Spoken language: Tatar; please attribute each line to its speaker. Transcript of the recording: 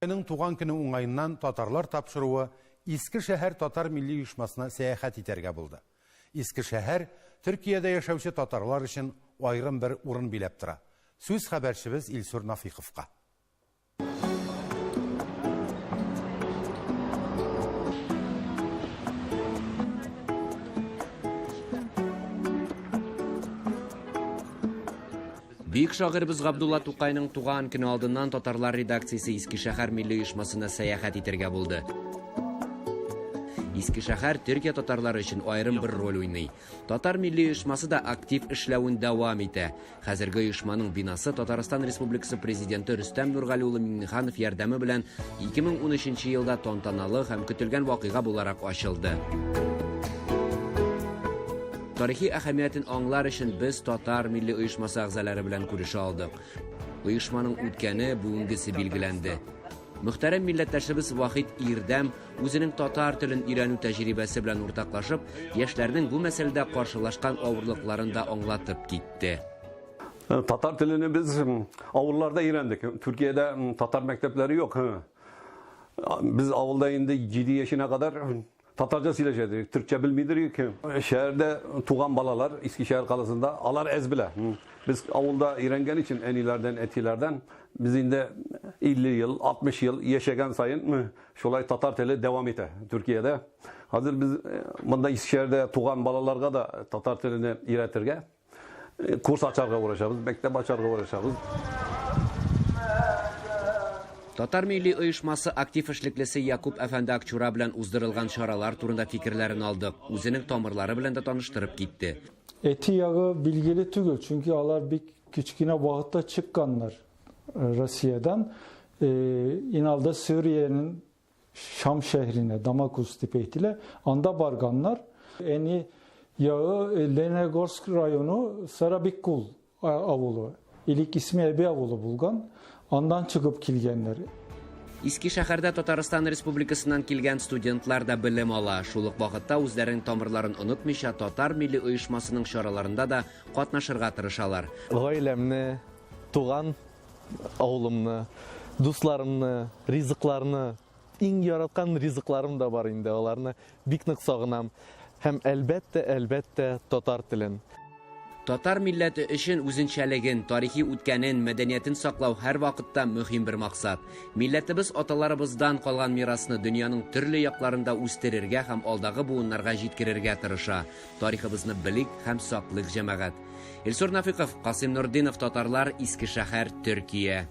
Speaker 1: Аның туган көне уңаеннан Татарлар тапшыруы Иске шәһәр татар милли оешмасына сәяхәт итәргә булды. Иске шәһәр Төркиядә яшәүче татарлар өчен аерым бер урын биләп тора. Сүз хәбәрчебез Илсур Нафиковка.
Speaker 2: Бөек шагыйребез Габдулла Тукайның туган көне алдыннан татарлар редакциясе Искешәһәр милли оешмасына сәяхәт итәргә булды. Искешәһәр Төркия татарлары өчен аерым бер роль уйный. Татар милли оешмасы да актив эшләвен дәвам итә. Хәзерге оешманың бинасы Татарстан Республикасы Президенты Рөстәм Нургали улы Миңнеханов ярдәме белән 2013 елда тантаналы һәм көтелгән вакыйга буларак ачылды. Тарихи әһәмиятен аңлар өчен без татар милли оешмасы әгъзалары белән күрешә алдык. Оешманың үткәне, бүгенгесе билгеләнде. Мөхтәрәм милләттәшебез Вахит Ирдәм үзенең татар телен өйрәнү тәҗрибәсе белән уртаклашып, яшьләрнең бу мәсьәләдә каршылашкан авырлыкларын да аңлатып китте.
Speaker 3: Татар телене без авылларда өйрәндек. Төркиядә татар мәктәпләре юк. Без авылда инде 7 яшенә кадәр Татарча сөйләшә идек, төркчә белмидер идек. Шәһәрдә туган балалар, Искешәһәр каласында, алар әз белә. Без авылда өйрәнгән өчен әниләрдән, әтиләрдән, без инде 50 ел, 60 ел яшәгән саен шулай татар теле дәвам итә Төркиядә. Хәзер без монда Искешәһәрдә туган балаларга да татар телене өйрәтергә Курс ачарга урашабыз, мәктәп ачарга урашабыз.
Speaker 2: Татар милли оешмасы актив эшлеклесе Якуб әфәнде Акчура белән уздырылган чаралар турында фикерләрен алдык. Үзенең тамырлары белән дә таныштырып китте.
Speaker 4: Әти ягы билгеле түгел, чөнки алар бик кечкенә вакытта чыкканнар Россиядән. Иналда Сүриянең Шам шәһренә, Дамакус дип әйтелә, анда барганнар. Әни ягы Лениногорск районы Сарабиккул авылы, элек исеме Әби авылы булган, аннан чыгып килгәннәр.
Speaker 2: Искешәһәрдә Татарстан Республикасыннан килгән студентлар да белем ала. Шул ук вакытта үзләренең тамырларын онытмыйча, татар милли оешмасының чараларында да катнашырга тырышалар.
Speaker 5: Гаиләмне, туган авылымны, дусларымны, ризыкларны, иң яраткан ризыкларым да бар инде, аларны бик нык сагынам. Һәм әлбәттә, әлбәттә, татар телен.
Speaker 2: Татар милләте өчен үзенчәлеген, тарихи үткәнен, мәдәниятен саклау һәрвакытта мөһим бер максат. Милләтебез аталарыбыздан калган мирасны дөньяның төрле якларында үстерергә һәм алдагы буыннарга җиткерергә тырыша. Тарихыбызны белик һәм саклыйк, җәмәгать! Илсур Нафиков, Касыйм Нуртдинов, Татарлар, Искешәһәр, Төркия.